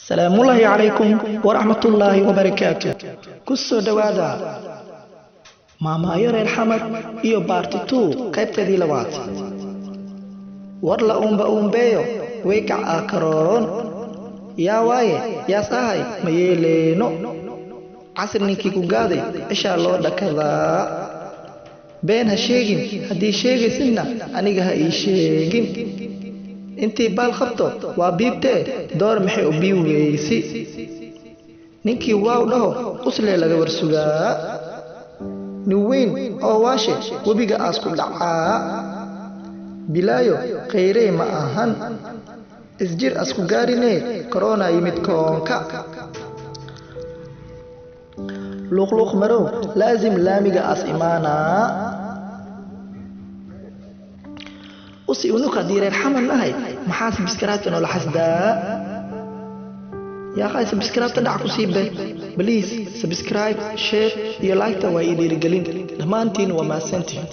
Salaamullaahi calaykum waraxmatullaahi wabarakaatu. Ku soo dhowaada Maamaayo Reer Xamar iyo part 2, qaybteedii labaad. War la uumba uumbeeyo weykac aa karoon. Yaa waaye yaas ahay ma yeeleeno. Casir ninkii ku gaaday cishaa loo dhakadaa. Been ha sheegin, haddii sheegaysidna aniga ha ii sheegin. Intii baal qabto waa biibtee, door maxay u bii weysi. Ninkii waaw dhaho uslee laga warsugaa. Nin weyn oo waashe webiga aas ku dhacaa. Bilaayo khayrey ma ahan. Isjir asku gaarinee korona yimid koonka. Luuqluuq marow laazim laamiga aas imaanaa. Usi unuka haddii reer Xamar nahay, maxaa subscribe noola xasdaa? Yaa subscribe dhac ku sii be. Please subscribe, share iyo like-ta waa ii dhiirigelin. Dhammaantiin waa mahadsantihiin.